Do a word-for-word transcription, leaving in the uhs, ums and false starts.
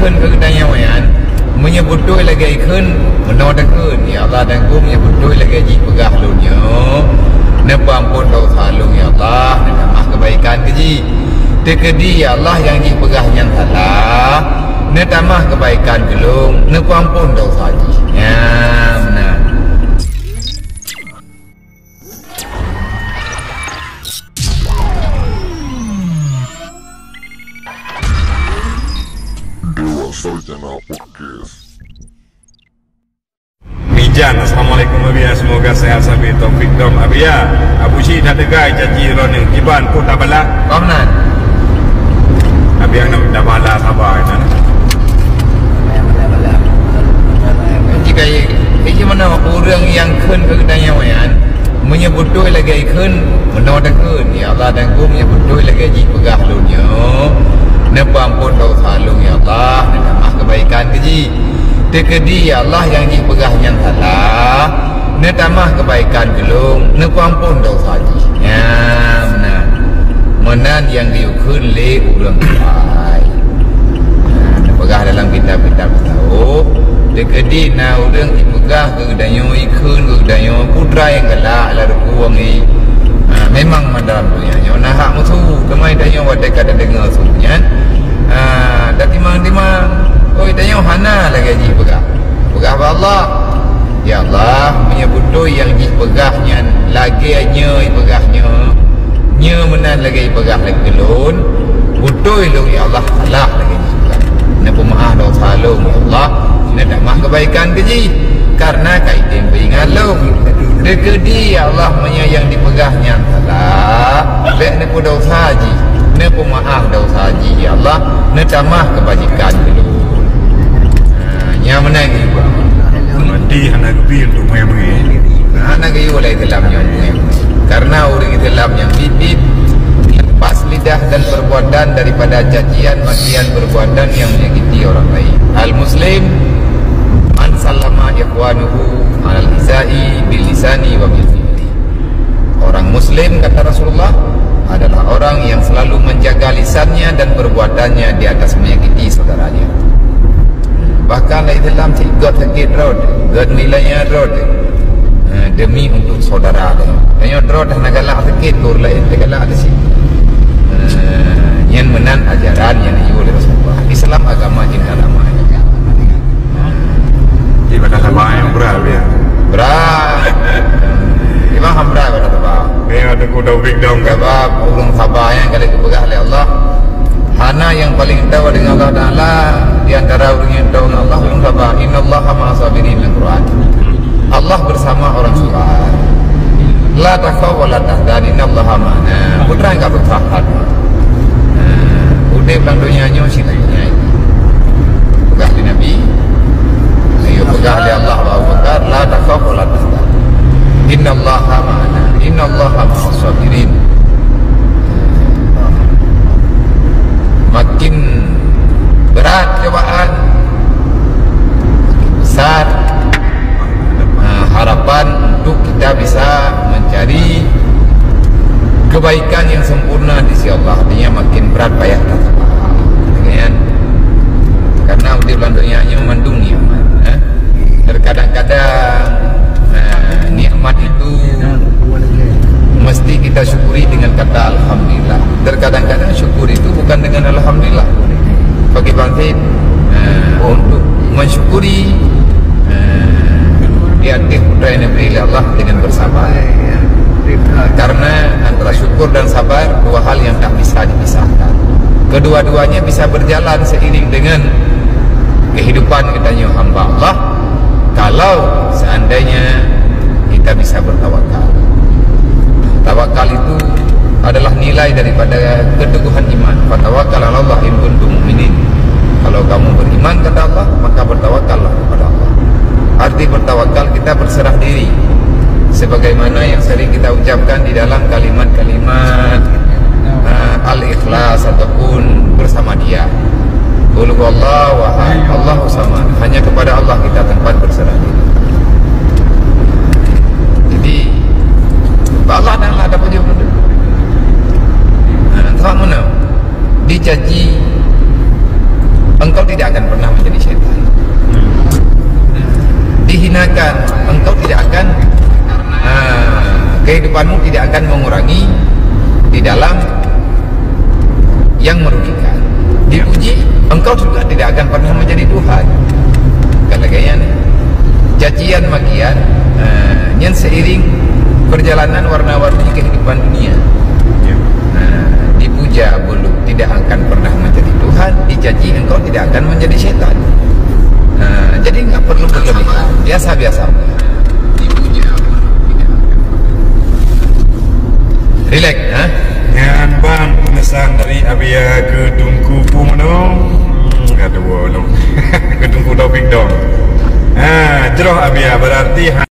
Keu geutanyoe nyan, meunyoe beutôi lagèe kheun, meunoe takheun, "Ya Allah, Teungku, meunyoe beutôi lagèe jih peugah lôn nyoe, neupeuamphon desya lôn, ya Allah, neutamah keubaikan keu jih. Teukeudi, ya Allah, nyang jih peugah nyan salah, neutamah keubaikan keu lôn, neupeuamphon desya jih." Nyan meunan. Dewa Sarjana Podcast. Mijan, assalamualaikum Abia, semoga sehat sabe, taufik dom Abia. Abu Syik that teugai caci droeneuh, kiban peue tabalah? Bang Nan. Abia nyang tabalah saba nyan. Jika i-, i-, mana ureueng nyang kheun keu geutanyoe nyan, meunyoe beutôi lagèe kheun, meunoe takheun, "Ya Allah, Teungku, meunyoe beutôi lagèe jih peugah lôn nyoe, neupeuamphon desya lôn, ya Allah, neutamah keubaikan keu jih. Teukeudi, ya Allah, nyang jih peugah nyan salah, neutamah keubaikan keu lôn, neupeuamphon desya jih." Nyan meunan. Meunan nyang geuyue kheun lé ureueng tuha. Nah, teupeugah dalam kitab-kitab tasawuf, teukeudi na ureueng jipeugah keu geutanyoe, ikheun keu geutanyoe, putra nyang galak lam ruku wangi. Ha, memang dalam donya nyoe na hak musu, teuma tanyoe watèe ka tadeungoe su nyan, ha, tatimang-timang, oi, tanyoe hana lagèe jih peugah. Peugah bak Allah, "Ya Allah, meunyoe beutôi nyang jih peugah nyan lagèe nyoe jipeugah nyoe, nyoe meunan lagèe jipeugah lé keu lôn, beutôi lôn, ya Allah, salah lagèe jih peugah. Neupeumeu'ah desya lôn, ya Allah, neutamah keubaikan keu jih, kareuna ka item peuingat lôn. Teukeudi, ya Allah, meunyoe nyang jipeugah nyan salah, bèk neupeudesya jih, neupeumeu'ah desya jih, ya Allah, neutamah keubajikan keu lôn." Ha, nyan meunan geuh. Mati hana geubi untuk meu'ah-meu'ah. Hana geuyue lé Islam nyoe meu'ah-meu'ah. Karena ureueng Islam nyang biet-biet lepas lidah dan perbuatan daripada cacian, makian, perbuatan yang menyakiti orang lain. Al-Muslim man salama ikhwanuhu alal izai bil lisani wa bil fi'li. Orang Muslim, kata Rasulullah, adalah orang yang selalu menjaga lisannya dan perbuatannya di atas menyakiti saudaranya. Bahkan lé Islam cit göt sakét droe, göt nilai droe, eh, demi untuk saudara dia. Tanyoe droe hana galak sakét, ureueng laén teugalak cit. Eh, nyan meunan ajaran nyang geuyue lé Rasulullah. Islam agama cinta damai. Di Batak Sabah nyang brat dia. Brat. Memang ham brat Batak Sabah. Ni ada kuda big dong kan. Sebab ureueng Sabah nyang ka lheueh geupeugah lé Allah, hana nyang paleng tao deungon Allah Taala di antara ureueng nyang tao deungon Allah, ureueng Sabah. "Innallaha ma'as sabirin" lam Quran. Allah bersama orang sabar. "La takhaf wa la tahzan, innallaha ma'ana." Putra enggak berpaham. Nah, udép lam donya nyoe sinoe nyan. Peugah lé Nabi, ayo peugah lé Allah bak Abu Bakar, "La takhaf wa la tahzan. Innallaha ma'ana. Innallaha ma'as sabirin." Makin berat cobaan, besar, ha, harapan untuk kita bisa mencari kebaikan yang sempurna di sisi Allah. Artinya makin berat payah kita. Kan? Karena udép lam donya nyoe mandum nikmat, eh? Terkadang-kadang, nah, nikmat itu mesti kita syukuri dengan kata alhamdulillah. Terkadang-kadang syukur itu bukan dengan alhamdulillah. Bagi bangkit, nah, untuk mensyukuri, nah, di atas putra yang diberi oleh Allah dengan bersabar. Karena antara syukur dan sabar dua hal yang tak bisa dipisahkan. Kedua-duanya bisa berjalan seiring dengan kehidupan kita nyoe hamba Allah. Kalau seandainya kita bisa bertawakal. Tawakal itu adalah nilai daripada keteguhan iman. "Fatawakkal 'alallah in kuntum mu'minin." Kalau kamu beriman, kata Allah, maka bertawakallah kepada Allah. Arti bertawakal, kita berserah diri. Sebagaimana yang sering kita ucapkan di dalam kalimat-kalimat, ah, al-ikhlas ataupun bersama Dia. Qul huwallahu ahad, Allahu samad. Hanya kepada Allah kita tempat berserah diri. Jadi, Allah dan Allah ada pada. Nah, sama mana? Dijanji, engkau tidak akan pernah Akan, engkau tidak akan, ah, kehidupanmu tidak akan mengurangi di dalam yang merugikan. Dipuji, engkau juga tidak akan pernah menjadi Tuhan. Kalau gaya ni, cacian makian, ah, nyan seiring perjalanan warna-warni kehidupan dunia. Nah, dipuja bulu tidak akan pernah menjadi Tuhan, dicaci engkau tidak akan menjadi setan. Nah, jadi nggak perlu berlebihan, biasa-biasa. Dipuja bulu tidak akan pernah. Relax, ha? Nyan ban penesan dari Abia ke Teungku Pu Mano. Hmm, aduh, ke Teungku Taufik dong. Ha, jroh Abia berarti ha